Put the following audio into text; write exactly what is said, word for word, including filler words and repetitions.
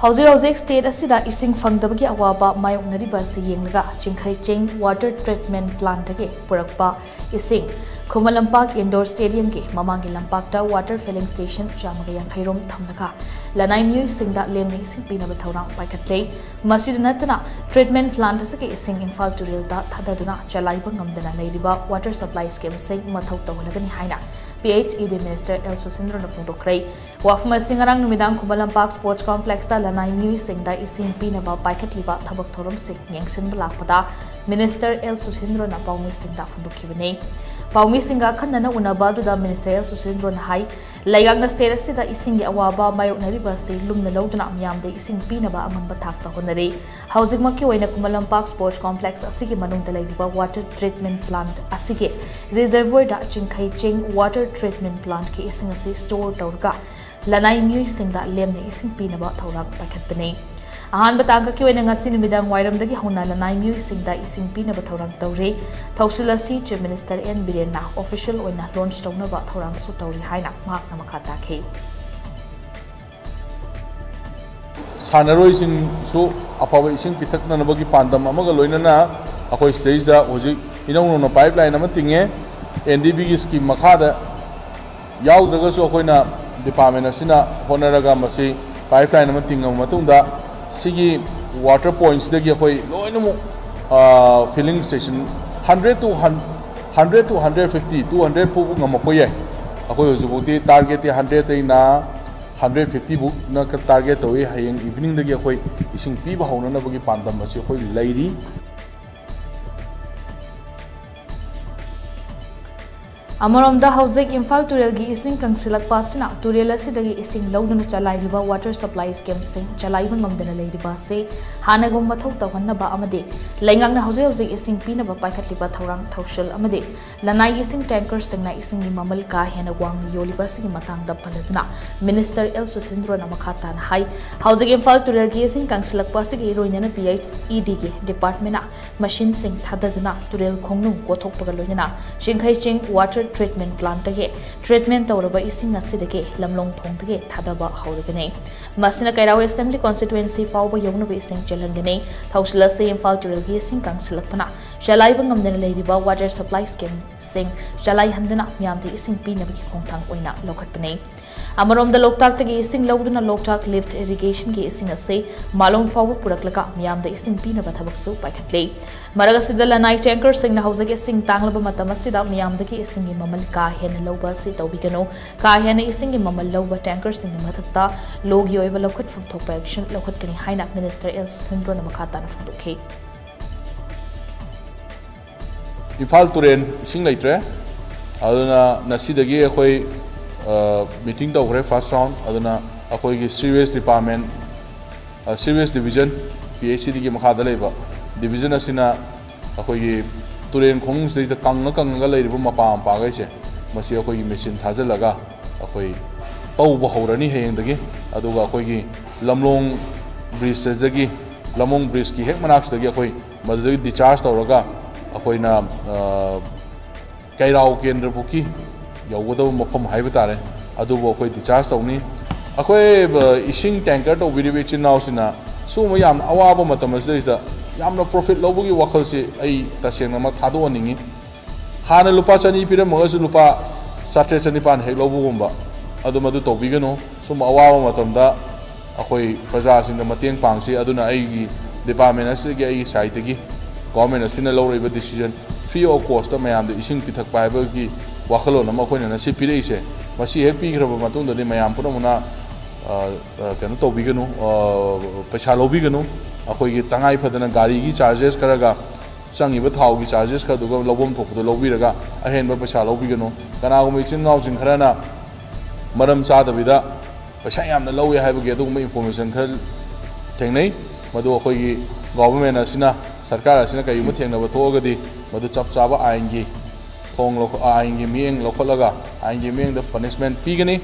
ꯍꯧꯖꯤꯛ ꯍꯧꯖꯤꯛ state ꯑꯁꯤꯗ ꯏꯁꯤꯡ ꯐꯪꯗꯕꯒꯤ ꯑꯋꯥꯕ ꯃꯥꯌꯣꯛꯅꯔꯤꯕ ꯑꯁꯤ ꯌꯦꯡꯂꯒ ꯆꯤꯡꯈꯩ ꯆꯤꯡ water treatment plantꯇꯒꯤ ꯄꯨꯔꯛꯄ ꯏꯁꯤꯡ ꯈꯨꯃꯟ ꯂꯝꯄꯥꯛ indoor stadiumꯒꯤ ꯃꯃꯥꯡꯒꯤ ꯂꯝꯄꯥꯛꯇ water filling station ꯆꯥꯝꯃꯒ ꯌꯥꯡꯈꯩ ꯔꯣꯝ ꯊꯝꯂꯒ ꯂꯅꯥꯏ ꯃꯤꯑꯣꯏꯁꯤꯡꯗ ꯂꯦꯝꯅ ꯏꯁꯤꯡ ꯄꯤꯅꯕ ꯊꯧꯔꯥꯡ ꯄꯥꯏꯈꯠꯂꯦ꯫ ꯃꯁꯤꯗ ꯅꯠꯇꯅ treatment plant ꯑꯁꯤꯒꯤ ꯏꯁꯤꯡ ꯏꯝꯐꯥꯜ ꯇꯨꯔꯦꯜꯗ ꯊꯥꯗꯗꯨꯅ ꯆꯂꯥꯏꯕ ꯉꯝꯗꯅ ꯂꯩꯔꯤꯕ water supply schemeꯁꯤꯡ ꯃꯊꯧ ꯇꯧꯍꯜꯂꯒꯅꯤ ꯍꯥꯏꯅ P H E D minister L ꯁꯨꯁꯤꯟꯗ꯭ꯔꯣꯅ ꯐꯣꯡꯗꯣꯛꯈ꯭ꯔꯦ꯫ ꯋꯥꯐꯝ ꯑꯁꯤ ꯉꯔꯥꯡ ꯅꯨꯃꯤꯗꯥꯡ ꯈꯨꯃꯟ ꯂꯝꯄꯥꯛ sports complexꯇ ꯂꯅꯥꯏ ꯃꯤꯑꯣꯏꯁꯤꯡꯗ ꯏꯁꯤꯡ ꯄꯤꯅꯕ ꯄꯥꯏꯈꯠꯂꯤꯕ ꯊꯕꯛ ꯊꯧꯔꯝꯁꯤꯡ ꯌꯦꯡꯁꯤꯟꯕ ꯂꯥꯛꯄꯗ minister L ꯁꯨꯁꯤꯟꯗ꯭ꯔꯣꯅ ꯄꯥꯎꯃꯤꯁꯤꯡꯗ ꯐꯣꯡꯗꯣꯛꯈꯤꯕꯅꯤ꯫ ꯄꯥꯎꯃꯤꯁꯤꯡꯒ ꯑꯈꯟꯅꯅ ꯎꯅꯕ ꯑꯗꯨꯗ minister L ꯁꯨꯁꯤꯟꯗ꯭ꯔꯣꯅ ꯍꯥꯏ, ꯂꯩꯉꯥꯛꯅ state ꯑꯁꯤꯗ ꯏꯁꯤꯡꯒꯤ ꯑꯋꯥꯕ ꯃꯥꯌꯣꯛꯅꯔꯤꯕ ꯑꯁꯤ ꯂꯨꯝꯅ ꯂꯧꯗꯨꯅ ꯃꯤꯌꯥꯝꯗ ꯏꯁꯤꯡ ꯄꯤꯅꯕ ꯑꯉꯝꯕ ꯊꯥꯛꯇ ꯍꯣꯠꯅꯔꯤ꯫ ꯍꯧꯖꯤꯛꯃꯛꯀꯤ ꯑꯣꯏꯅ ꯈꯨꯃꯟ ꯂꯝꯄꯥꯛ sports complex ꯑꯁꯤꯒꯤ ꯃꯅꯨꯡꯗ ꯂꯩꯔꯤꯕ water treatment plant ꯑꯁꯤꯒꯤ reservoirꯗ ꯆꯤꯡꯈꯩ ꯆꯤꯡ water treatment plantꯀꯤ ꯏꯁꯤꯡ ꯑꯁꯤ store ꯇꯧꯔꯒ ꯂꯅꯥꯏ ꯃꯤꯑꯣꯏꯁꯤꯡꯗ ꯂꯦꯝꯅ ꯏꯁꯤꯡ ꯄꯤꯅꯕ ꯊꯧꯔꯥꯡ ꯄꯥꯏꯈꯠꯄꯅꯤ꯫ ꯑꯍꯥꯟꯕ ꯇꯥꯡꯀꯛꯀꯤ ꯑꯣꯏꯅ ꯉꯁꯤ ꯅꯨꯃꯤꯗꯥꯡ ꯋꯥꯏꯔꯝꯗꯒꯤ ꯍꯧꯅ ꯂꯅꯥꯏ ꯃꯤꯑꯣꯏꯁꯤꯡꯗ ꯏꯁꯤꯡ ꯄꯤꯅꯕ ꯊꯧꯔꯥꯡ ꯇꯧꯔꯤ꯫ ꯊꯧꯁꯤꯜ ꯑꯁꯤ Chief Minister N ꯕꯤꯔꯦꯟꯅ official ꯑꯣꯏꯅ launch ꯇꯧꯅꯕ ꯊꯧꯔꯥꯡꯁꯨ ꯇꯧꯔꯤ ꯍꯥꯏꯅ ꯃꯍꯥꯛꯅ ꯃꯈꯥ ꯇꯥꯈꯤ꯫ ꯁꯥꯟꯅꯔꯣꯏꯁꯤꯡꯁꯨ ꯑꯐꯕ ꯏꯁꯤꯡ ꯄꯤꯊꯛꯅꯅꯕꯒꯤ ꯄꯥꯟꯗꯝ ꯑꯃꯒ ꯂꯣꯏꯅꯅ ꯑꯩꯈꯣꯏ ꯁꯤꯗꯩꯁꯤꯗ ꯍꯧꯖꯤꯛ ꯏꯅꯧ ꯅꯧꯅ pipeline ꯑꯃ ꯇꯤꯡꯉꯦ꯫ N D Bꯒꯤ scheme ꯃꯈꯥꯗ ꯌꯥꯎꯗ꯭ꯔꯒꯁꯨ ꯑꯩꯈꯣꯏꯅ department ꯑꯁꯤꯅ ꯍꯣꯠꯅꯔꯒ ꯃꯁꯤ pipeline ꯑꯃ ꯇꯤꯡꯉꯕ ꯃꯇꯨꯡꯗ ꯁꯤꯒꯤ water pointꯁꯤꯗꯒꯤ ꯑꯩꯈꯣꯏ ꯂꯣꯏꯅꯃꯛ filling station hundred to hundred to hundred fifty, two hundred ꯐꯥꯎꯕ ꯉꯝꯃꯛꯄ ꯌꯥꯏ꯫ ꯑꯩꯈꯣꯏ ꯍꯧꯖꯤꯛꯐꯥꯎꯗꯤ targetꯇꯤ hundredꯇꯩꯅ hundred fifty ꯐꯥꯎꯅ target ꯇꯧꯏ꯫ ꯍꯌꯦꯡ eveningꯗꯒꯤ ꯑꯩꯈꯣꯏ ꯏꯁꯤꯡ ꯄꯤꯕ ꯍꯧꯅꯅꯕꯒꯤ ꯄꯥꯟꯗꯝ ꯑꯁꯤ ꯑꯩꯈꯣꯏ ꯂꯩꯔꯤ꯫ ꯑꯃꯔꯣꯝꯗ ꯍꯧꯖꯤꯛ ꯏꯝꯐꯥꯜ ꯇꯨꯔꯦꯜꯒꯤ ꯏꯁꯤꯡ ꯀꯪꯁꯤꯜꯂꯛꯄ ꯑꯁꯤꯅ ꯇꯨꯔꯦꯜ ꯑꯁꯤꯗꯒꯤ ꯏꯁꯤꯡ ꯂꯧꯗꯨꯅ ꯆꯂꯥꯏꯔꯤꯕ water supply schemeꯁꯤꯡ ꯆꯂꯥꯏꯕ ꯉꯝꯗꯅ ꯂꯩꯔꯤꯕ ꯑꯁꯤ ꯍꯥꯟꯅꯒꯨꯝ ꯃꯊꯧ ꯇꯧꯍꯟꯅꯕ ꯑꯃꯗꯤ ꯂꯩꯉꯥꯛꯅ ꯍꯧꯖꯤꯛ ꯍꯧꯖꯤꯛ ꯏꯁꯤꯡ ꯄꯤꯅꯕ ꯄꯥꯏꯈꯠꯂꯤꯕ ꯊꯧꯔꯥꯡ ꯊꯧꯁꯤꯜ ꯑꯃꯗꯤ ꯂꯅꯥꯏ ꯏꯁꯤꯡ tankerꯁꯤꯡꯅ ꯏꯁꯤꯡꯒꯤ ꯃꯃꯜ ꯀꯥ ꯍꯦꯟꯅ ꯋꯥꯡꯅ ꯌꯣꯜꯂꯤꯕ ꯑꯁꯤꯒꯤ ꯃꯇꯥꯡꯗ ꯄꯜꯂꯗꯨꯅ minister L ꯁꯨꯁꯤꯟꯗ꯭ꯔꯣꯅ ꯃꯈꯥ ꯇꯥꯅ ꯍꯥꯏ, ꯍꯧꯖꯤꯛ ꯏꯝꯐꯥꯜ ꯇꯨꯔꯦꯜꯒꯤ ꯏꯁꯤꯡ ꯀꯪꯁꯤꯜꯂꯛꯄ ꯑꯁꯤꯒꯤ ꯏꯔꯣꯏꯅꯅ P H E Dꯒꯤ departmentꯅ machineꯁꯤꯡ ꯊꯥꯗꯗꯨꯅ ꯇꯨꯔꯦꯜ ꯈꯣꯡꯅꯨꯡ ꯀꯣꯊꯣꯛꯄꯒ ꯂꯣꯏꯅꯅ ꯆꯤꯡꯈꯩ ꯆꯤꯡ water treatment plantꯇꯒꯤ treatment ꯇꯧꯔꯕ ꯏꯁꯤꯡ ꯑꯁꯤꯗꯒꯤ ꯂꯝꯂꯣꯡ ꯊꯣꯡꯗꯒꯤ ꯊꯥꯗꯕ ꯍꯧꯔꯒꯅꯤ꯫ ꯃꯁꯤꯅ ꯀꯩꯔꯥꯎ Assembly Constituency ꯐꯥꯎꯕ ꯌꯧꯅꯕ ꯏꯁꯤꯡ ꯆꯦꯜꯍꯟꯒꯅꯤ꯫ ꯊꯧꯁꯤꯜ ꯑꯁꯤ ꯏꯝꯐꯥꯜ ꯇꯨꯔꯦꯜꯒꯤ ꯏꯁꯤꯡ ꯀꯪꯁꯤꯜꯂꯛꯄꯅ ꯆꯂꯥꯏꯕ ꯉꯝꯗꯅ ꯂꯩꯔꯤꯕ water supply schemeꯁꯤꯡ ꯆꯂꯥꯏꯍꯟꯗꯨꯅ ꯃꯤꯌꯥꯝꯗ ꯏꯁꯤꯡ ꯄꯤꯅꯕꯒꯤ ꯈꯣꯡꯊꯥꯡ ꯑꯣꯏꯅ ꯂꯧꯈꯠꯄꯅꯤ꯫ ꯑꯃꯔꯣꯝꯗ, ꯂꯣꯛꯇꯥꯛꯇꯒꯤ ꯏꯁꯤꯡ ꯂꯧꯗꯨꯅ ꯂꯣꯛꯇꯥꯛ lift irrigationꯒꯤ ꯏꯁꯤꯡ ꯑꯁꯤ ꯃꯥꯂꯣꯝ ꯐꯥꯎꯕ ꯄꯨꯔꯛꯂꯒ ꯃꯤꯌꯥꯝꯗ ꯏꯁꯤꯡ ꯄꯤꯅꯕ ꯊꯕꯛꯁꯨ ꯄꯥꯏꯈꯠꯂꯤ꯫ ꯃꯔꯛ ꯑꯁꯤꯗ, ꯂꯅꯥꯏ tankerꯁꯤꯡꯅ ꯍꯧꯖꯤꯛ ꯏꯁꯤꯡ ꯇꯥꯡꯂꯕ ꯃꯇꯝ ꯑꯁꯤꯗ ꯃꯤꯌꯥꯝꯗꯒꯤ ꯏꯁꯤꯡꯒꯤ ꯃꯃꯜ ꯀꯥ ꯍꯦꯟꯅ ꯂꯧꯕ ꯑꯁꯤ ꯇꯧꯕꯤꯒꯅꯨ꯫ ꯀꯥ ꯍꯦꯟꯅ ꯏꯁꯤꯡꯒꯤ ꯃꯃꯜ ꯂꯧꯕ tankerꯁꯤꯡꯒꯤ ꯃꯊꯛꯇ lawꯒꯤ ꯑꯣꯏꯕ ꯂꯧꯈꯠꯐꯝ ꯊꯣꯛꯄ action ꯂꯧꯈꯠꯀꯅꯤ ꯍꯥꯏꯅ Minister ꯑꯦꯜ ꯁꯨꯁꯤꯟꯗ꯭ꯔꯣꯅ ꯃꯈꯥ ꯇꯥꯅ ꯐꯣꯡꯗꯣꯛꯈꯤ꯫ ꯏꯝꯐꯥꯜ ꯇꯨꯔꯦꯜ ꯏꯁꯤꯡ ꯂꯩꯇ꯭ꯔꯦ꯫ ꯑꯗꯨꯅ ꯉꯁꯤꯗꯒꯤ ꯑꯩꯈꯣꯏ, ꯑ, meeting ꯇꯧꯈ꯭ꯔꯦ, first round꯫ ꯑꯗꯨꯅ ꯑꯩꯈꯣꯏꯒꯤ Sewage Department, ꯑ, Sewage Division, P H E Dꯒꯤ ꯃꯈꯥꯗ ꯂꯩꯕ division ꯑꯁꯤꯅ ꯑꯩꯈꯣꯏꯒꯤ ꯇꯨꯔꯦꯜ ꯈꯣꯡꯅꯨꯡꯁꯤꯗꯩꯗ ꯀꯪꯉ ꯀꯪꯉꯒ ꯂꯩꯔꯤꯕ ꯃꯄꯥ ꯃꯄꯥꯈꯩꯁꯦ, ꯃꯁꯤ ꯑꯩꯈꯣꯏꯒꯤ machine ꯊꯥꯖꯤꯜꯂꯒ ꯑꯩꯈꯣꯏ ꯇꯧꯕ ꯍꯧꯔꯅꯤ ꯍꯌꯦꯡꯗꯒꯤ꯫ ꯑꯗꯨꯒ ꯑꯩꯈꯣꯏꯒꯤ ꯂꯝꯂꯣꯡ bridgeꯇꯒꯤ, ꯂꯝꯂꯣꯡ bridgeꯀꯤ ꯍꯦꯛ ꯃꯅꯥꯛꯁꯤꯗꯒꯤ ꯑꯩꯈꯣꯏ ꯃꯗꯨꯗꯒꯤ discharge ꯇꯧꯔꯒ ꯑꯩꯈꯣꯏꯅ, ꯑ, ꯀꯩꯔꯥꯎ ꯀꯦꯟꯗ꯭ꯔꯕꯨꯛꯀꯤ ꯌꯧꯒꯗꯕ ꯃꯐꯝ ꯍꯥꯏꯕ ꯇꯥꯔꯦ, ꯑꯗꯨꯕꯨ ꯑꯩꯈꯣꯏ discharge ꯇꯧꯅꯤ꯫ ꯑꯩꯈꯣꯏ, ꯑ, ꯏꯁꯤꯡ tanker ꯇꯧꯕꯤꯔꯤꯕ ꯏꯆꯤꯟ ꯏꯅꯥꯎꯁꯤꯅ ꯁꯤꯒꯨꯝꯕ ꯌꯥꯝꯅ ꯑꯋꯥꯕ ꯃꯇꯝ ꯑꯁꯤꯗꯩꯁꯤꯗ ꯌꯥꯝꯅ profit ꯂꯧꯕꯒꯤ ꯋꯥꯈꯜꯁꯤ ꯑꯩ ꯇꯁꯦꯡꯅꯃꯛ ꯊꯥꯗꯣꯛꯍꯟꯅꯤꯡꯉꯤ꯫ ꯍꯥꯟꯅ ꯂꯨꯄꯥ ꯆꯅꯤ ꯄꯤꯔꯝꯃꯒꯁꯨ ꯂꯨꯄꯥ ꯆꯥꯇ꯭ꯔꯦꯠ ꯆꯅꯤꯄꯥꯟ ꯍꯦꯛ ꯂꯧꯕꯒꯨꯝꯕ, ꯑꯗꯨ ꯃꯗꯨ ꯇꯧꯕꯤꯒꯅꯨ꯫ ꯁꯨꯝꯕ ꯑꯋꯥꯕ ꯃꯇꯝꯗ ꯑꯩꯈꯣꯏ ꯄ꯭ꯔꯖꯥꯁꯤꯡꯗ ꯃꯇꯦꯡ ꯄꯥꯡꯁꯤ꯫ ꯑꯗꯨꯅ ꯑꯩꯒꯤ department ꯑꯁꯤꯒꯤ, ꯑꯩꯒꯤ sideꯇꯒꯤ government ꯑꯁꯤꯅ ꯂꯧꯔꯛꯏꯕ decision, free of costꯇ ꯃꯌꯥꯝꯗ ꯏꯁꯤꯡ ꯄꯤꯊꯛꯄ ꯍꯥꯏꯕꯒꯤ ꯋꯥꯈꯜꯂꯣꯟ ꯑꯃ ꯑꯩꯈꯣꯏꯅ ꯉꯁꯤ ꯄꯤꯔꯛꯏꯁꯦ, ꯃꯁꯤ ꯍꯦꯛ ꯄꯤꯈ꯭ꯔꯕ ꯃꯇꯨꯡꯗꯗꯤ ꯃꯌꯥꯝ ꯄꯨꯝꯅꯃꯛꯅ, ꯑ, ꯑ, ꯀꯩꯅꯣ ꯇꯧꯕꯤꯒꯅꯨ, ꯑ, ꯄꯩꯁꯥ ꯂꯧꯕꯤꯒꯅꯨ꯫ ꯑꯩꯈꯣꯏꯒꯤ ꯇꯉꯥꯏ ꯐꯗꯅ ꯒꯥꯔꯤꯒꯤ charges ꯈꯔꯒ ꯆꯪꯉꯤꯕ ꯊꯥꯎꯒꯤ charges ꯈꯔꯗꯨꯒ ꯂꯧꯐꯝ ꯊꯣꯛꯄꯗꯣ ꯂꯧꯕꯤꯔꯒ ꯑꯍꯦꯟꯕ ꯄꯩꯁꯥ ꯂꯧꯕꯤꯒꯅꯨ꯫ ꯀꯅꯥꯒꯨꯝꯕ ꯏꯆꯤꯟ ꯏꯅꯥꯎꯁꯤꯡ ꯈꯔꯅ ꯃꯔꯝ ꯆꯥꯗꯕꯤꯗ ꯄꯩꯁꯥ ꯌꯥꯝꯅ ꯂꯧꯏ ꯍꯥꯏꯕꯒꯤ ꯑꯗꯨꯒꯨꯝꯕ information ꯈꯔ ꯊꯦꯡꯅꯩ꯫ ꯃꯗꯨ ꯑꯩꯈꯣꯏꯒꯤ government ꯑꯁꯤꯅ, ꯁꯔꯀꯥꯔ ꯑꯁꯤꯅ ꯀꯔꯤꯒꯨꯝꯕ ꯊꯦꯡꯅꯕ ꯊꯣꯛꯑꯒꯗꯤ ꯃꯗꯨ ꯆꯞ ꯆꯥꯕ ꯑꯥꯏꯟꯒꯤ ꯊꯣꯡ ꯂꯧꯈ-, ꯑꯥꯏꯟꯒꯤ ꯃꯤꯠꯌꯦꯡ ꯂꯧꯈꯠꯂꯒ ꯑꯥꯏꯟꯒꯤ ꯃꯤꯠꯌꯦꯡꯗ punishment ꯄꯤꯒꯅꯤ꯫